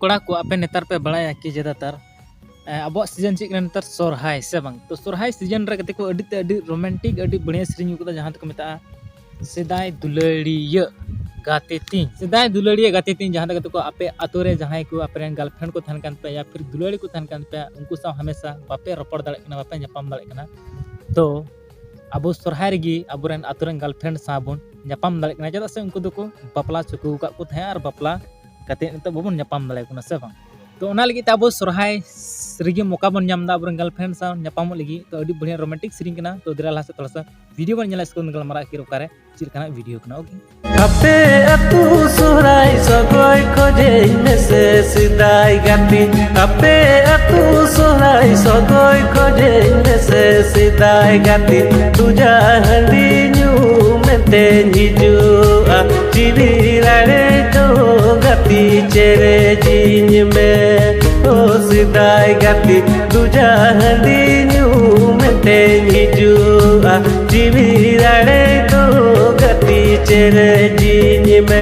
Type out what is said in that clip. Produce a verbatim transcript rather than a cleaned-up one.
ᱠᱚᱲᱟ ᱠᱚ, ᱟᱯᱮ ᱱᱮᱛᱟᱨ ᱯᱮ ᱵᱟᱲᱟᱭᱟ ᱠᱤ ᱡᱟᱫᱟᱛᱟᱨ, ᱮ, ᱟᱵᱚᱣᱟᱜ ᱥᱤᱡᱚᱱ ᱪᱮᱫ ᱠᱟᱱᱟ ᱱᱮᱛᱟᱨ? ᱥᱚᱨᱦᱟᱭ, ᱥᱮ ᱵᱟᱝ? ᱛᱚ ᱥᱚᱨᱦᱟᱭ ᱥᱤᱡᱚᱱ ᱨᱮ ᱜᱟᱛᱮ ᱠᱚ ᱟᱹᱰᱤ ᱛᱮ ᱟᱹᱰᱤ ᱨᱳᱢᱟᱱᱴᱤᱠ, ᱟᱹᱰᱤ ᱵᱟᱹᱲᱤᱭᱟᱹ ᱥᱮᱨᱮᱧ ᱠᱟᱫᱟ, ᱡᱟᱦᱟᱸ ᱫᱚᱠᱚ ᱢᱮᱛᱟᱜᱼᱟ ᱥᱮᱫᱟᱭ ᱫᱩᱞᱟᱹᱲᱤᱭᱟᱹ ᱜᱟᱛᱮ ᱛᱤᱧ᱾ ᱥᱮᱫᱟᱭ ᱫᱩᱞᱟᱹᱲᱤᱭᱟᱹ ᱜᱟᱛᱮ ᱛᱤᱧ, ᱡᱟᱦᱟᱸ ᱫᱚ ᱜᱟᱛᱮ ᱠᱚ ᱟᱯᱮ ᱟᱛᱳ ᱨᱮ ᱡᱟᱦᱟᱸᱭ ᱠᱚ ᱟᱯᱮ ᱨᱮᱱ ᱜᱟᱨᱞᱯᱷᱨᱮᱱᱰ ᱠᱚ ᱛᱟᱦᱮᱱ ᱠᱟᱱ ᱛᱟᱯᱮᱭᱟ ᱭᱟ ᱯᱷᱤᱨ ᱫᱩᱞᱟᱹᱲᱤ ᱠᱚ ᱛᱟᱦᱮᱱ ᱠᱟᱱ ᱛᱟᱯᱮᱭᱟ, ᱩᱱᱠᱩ ᱥᱟᱶ ᱦᱟᱢᱮᱥᱟ ᱵᱟᱯᱮ ᱨᱚᱯᱚᱲ ᱫᱟᱲᱮᱭᱟᱜ ᱠᱟᱱᱟ, ᱵᱟᱯᱮ ᱧᱟᱯᱟᱢ ᱫᱟᱲᱮᱭᱟᱜ ᱠᱟᱱᱟ᱾ ᱛᱚ ᱟᱵᱚ ᱥᱚᱨᱦᱟᱭ ᱨᱮᱜᱮ ᱟᱵᱚᱨᱮᱱ ᱟᱛᱳ ᱨᱮᱱ ᱜᱟᱨᱞᱯᱷᱨᱮᱱᱰ ᱥᱟᱶ ᱵᱚᱱ ᱧᱟᱯᱟᱢ ᱫᱟᱲᱮᱭᱟᱜ ᱠᱟᱱᱟ, ᱪᱮᱫᱟᱜ ᱥᱮ ᱩᱱᱠᱩ ᱫᱚᱠᱚ ᱵᱟᱯᱞᱟ ᱪᱩᱠᱟᱹᱣ ᱟᱠᱟᱫ ᱠᱚ ᱛᱟᱦᱮᱸᱫ ᱟᱨ ᱵᱟᱯᱞᱟ ᱠᱟᱛᱮ ᱱᱤᱛᱚᱜ ᱵᱟᱵᱚᱱ ᱧᱟᱯᱟᱢ ᱫᱟᱲᱮᱭᱟᱠᱚ ᱠᱟᱱᱟ, ᱥᱮ ᱵᱟᱝ? ᱛᱚ ᱚᱱᱟ ᱞᱟᱹᱜᱤᱫ ᱛᱮ ᱟᱵᱚ ᱥᱚᱨᱦᱟᱭ ᱨᱮᱜᱮ ᱢᱚᱠᱟ ᱵᱚᱱ ᱧᱟᱢ ᱮᱫᱟ ᱟᱵᱚᱨᱮᱱ ᱜᱟᱨᱞᱯᱷᱨᱮᱱᱰ ᱥᱟᱶ ᱧᱟᱯᱟᱢᱚᱜ ᱞᱟᱹᱜᱤᱫ᱾ ᱛᱚ ᱟᱹᱰᱤ ᱵᱟᱹᱲᱤᱭᱟᱹ ᱨᱳᱢᱟᱱᱴᱤᱠ ᱥᱮᱨᱮᱧ ᱠᱟᱱᱟ᱾ ᱛᱚ ᱫᱮᱞᱟ ᱞᱟᱦᱟ ᱥᱮᱫ ᱛᱷᱚᱲᱟ ᱥᱟ ᱵᱷᱤᱰᱤᱭᱳ ᱵᱚᱱ ᱧᱮᱞᱟ, ᱤᱥᱠᱩᱞ ᱜᱟᱞᱢᱟᱨᱟᱜ ᱠᱤ ᱚᱠᱟᱨᱮ ᱪᱮᱫ ᱞᱮᱠᱟᱱᱟᱜ ᱵᱷᱤᱰᱤᱭᱳ ᱠᱟᱱᱟ᱾ ᱳᱠᱮ᱾ ᱟᱯᱮ ᱟᱹᱛᱩ ᱥᱚᱦᱨᱟᱭ ᱥᱚᱜᱚᱭ ᱠᱷᱚᱡᱮᱧ ᱢᱮᱥᱮ ᱥᱮᱫᱟᱭ ᱜᱟᱛᱮ, ᱟᱯᱮ ᱟᱹᱛᱩ ᱥᱚᱦᱨᱟᱭ ᱥᱚᱜᱚᱭ ᱠᱷᱚᱡᱮᱧ ᱢᱮᱥᱮ ᱥᱮᱫᱟᱭ ᱜᱟᱛᱮ, ᱫᱩᱡᱟ ᱦᱟᱺᱰᱤ ᱧᱩ ᱢᱮᱱᱛᱮᱧ ᱦᱤᱡᱩᱜᱼᱟ, ᱡᱤᱣᱤ ᱨᱟᱲᱮ ᱫᱚ ᱜᱟᱛᱮ ᱪᱮᱨᱮᱡᱤᱧ ᱢᱮ᱾ ᱳ ᱥᱮᱫᱟᱭ ᱜᱟᱛᱮ, ᱫᱩᱡᱟ ᱦᱟᱺᱰᱤ ᱧᱩ ᱢᱮᱱᱛᱮᱧ ᱦᱤᱡᱩᱜᱼᱟ, ᱡᱤᱣᱤ ᱨᱟᱲᱮ ᱫᱚ ᱜᱟᱛᱮ ᱪᱮᱨᱮᱡ